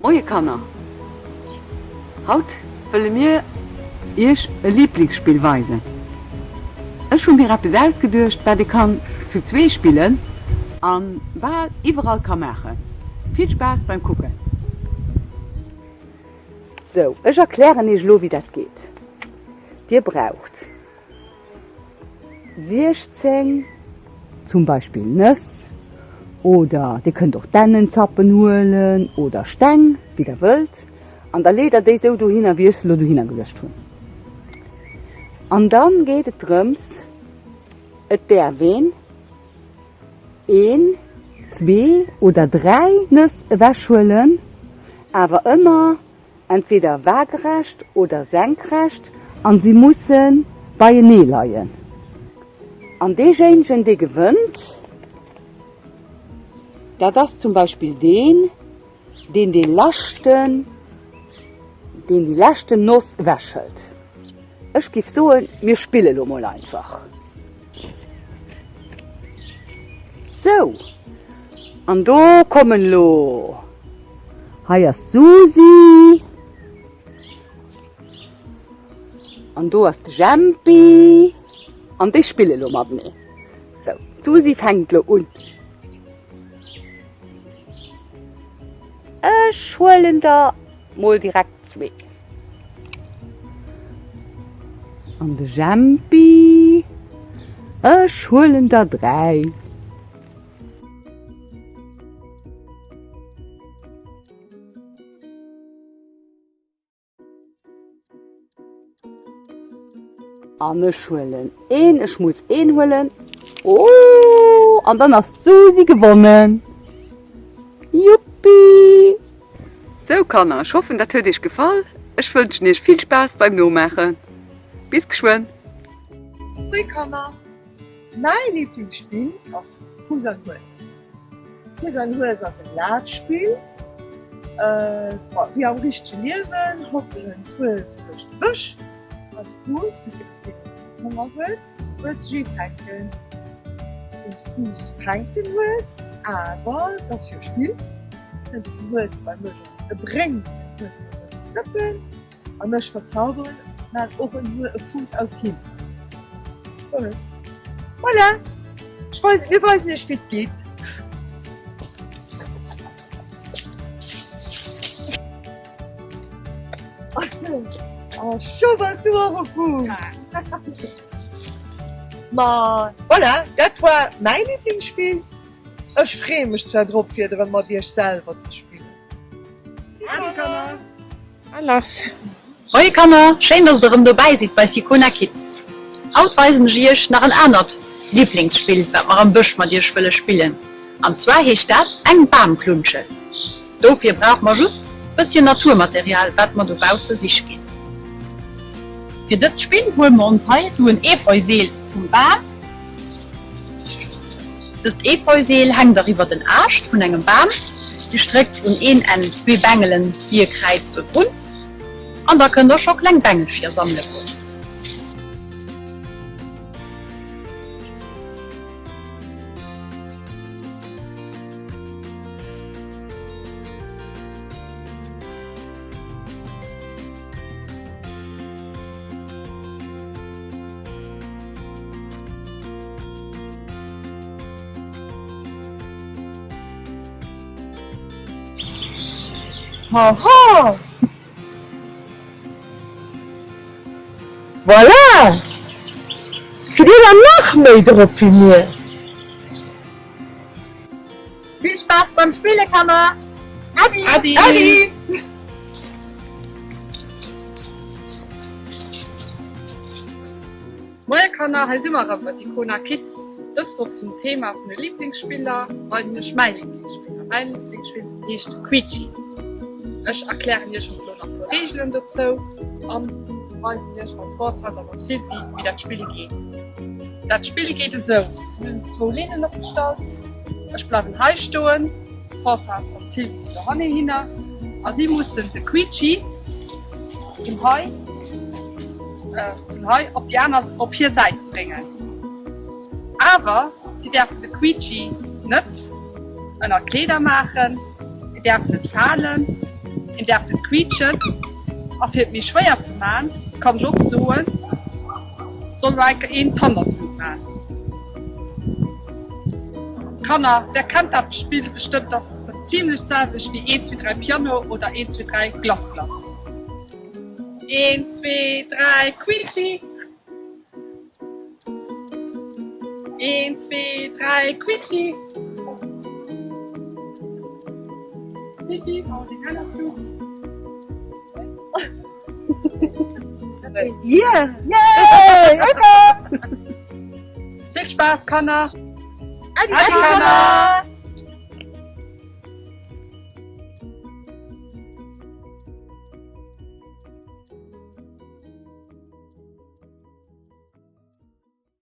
Moie Kanner! Haut wëlle mir iech e Liblingsspill weisen. Ech hu mir eppes ausgeduecht, wat ee kann zu zwee spillen a bal iwwerall ka maachen. Vill Spaass beim Kucken! Sou, ech erklären iech elo wéi dat geet. Dir braucht 16 zum Beispill Nëss oder dir kënnt och Dännenzappen huelen oder Steng, wéi der wëllt, an da leet der déi sou dohinner wéi ech se elo dohinner geluecht hunn. An dann geet et drëms, et däerf een een, zwee oder dräi Nëss ewechhuelen, awer ëmmer entweder waagerecht oder senkrecht an si musse beienee leien. An deejéinegen, dee gewënnt, dat ass zum Beispill deen, deen dee leschten, deen déi leschten Noss ewechhëlt. Ech giff soen, mir spille lo mol einfach. Sou, an do kommen lo, hei ass d'Susi, an do ass de Jempi, an déi spille lo matenee. Sou, d'Susi fänkt lo un. Ech huelen der mol direkt zwee. An de Jempi, Ech huelen der 3. An ech huelen een, ech muss een huelen. Oh, an dann ass d'Susi gewonnen. Juppi! Sou Kanner, ech hoffen dat huet iech gefall. Ech wënschen iech vill Spaass beim Nomaachen. Bis geschwënn! Moie Kanner, mäi Liblingsspill ass Fuuss an Hues. Fuuss an Hues ass en Lafspill. Wéi am richtege Liewen hoppelen d'Huesen duerch de Bësch an de Fuuss, vue que dass deen Honger huet, wëllt sech ee fänken. Den Fuuss fänkt den Hues, awer et ass jo e Spill, kënnt den Hues bei mech an e bréngt den Hues bei mech an d'Dëppen an ech verzauberen, maan och en Hue e Fuuss aus him. Voilà, voilà, ech weisen, mir weisen iech wéi et geet. A scho bass du och e Fuuss! Ma voilà, dat war mäi Liblingsspill. Ech freeë mech zwar drop fir et erëm mat iech selwer ze spillen. Äddi Kanner! A lass! Moie Kanner, schéin dass der erëm dobäi sidd bei Sicona Kids. Haut weisen ech iech nach en anert Liblingsspill wat mer am Bësch mat iech wëlle spillen an zwar heescht dat eng Bamklunschel. Dofir brauche mer just bësschen Naturmaterial wat mer dobausse siche ginn. Fir dëst Spill huele mer ons hei sou en Efeuseel vum Bam. Dëst Efeuseel hänkt der iwwer den Aascht vun engem Bam. Dir stréckt un een Enn zwee Bengelen wéi e Kräiz do drun an da kënnt der scho kleng Bengelcher sammele goen. Haha! Voilà! Kritt dir der nach méi drop wéi mir? Vill Spaass beim Spille Kanner! Äddi! Äddi! Moie Kanner, hei si mer erëm bei Sicona Kids. Dës Woch zum Thema vun de Liblingsspiller weisen ech mäi Liblingsspill. A mäi Liblingsspill heescht Quichi. Ech erklären iech och elo nach e puer Reegelen dozou an weisen iech mam Françoise a mam Sylvie wéi dat Spill geet. Dat Spill geet esou, Mir hunn zwou Linnen opgestallt. Ech bleiwen hei stoen, d'Françoise an d'Sylvie ginn dohanne hinner a si mussen de Quichi vun hei vun hei op déi aner op hir Säit bréngen. Awer si däerfen de Quichi net ënner d'Kleeder maachen, si däerfen net falen. Een däerf net quiitschen. A fir et méi schwéier ze man, kann ech och soen, et soll elo eng Kéier een d'Hannertlut man. Kanner, där kennt dat Spill bestëmmt, dat ass zimlech d'selwecht wéi Een, zwee, dräi Piano oder Een, zwee, dräi Glass Glass. Een, zwee, dräi Quiitschi! Een, zwee, dräi, Quiitschi! Sylvie, hau deng Hänn an d'Luucht. Yeah! Yay! Vill Spaass, Kanner! Äddi, Kanner!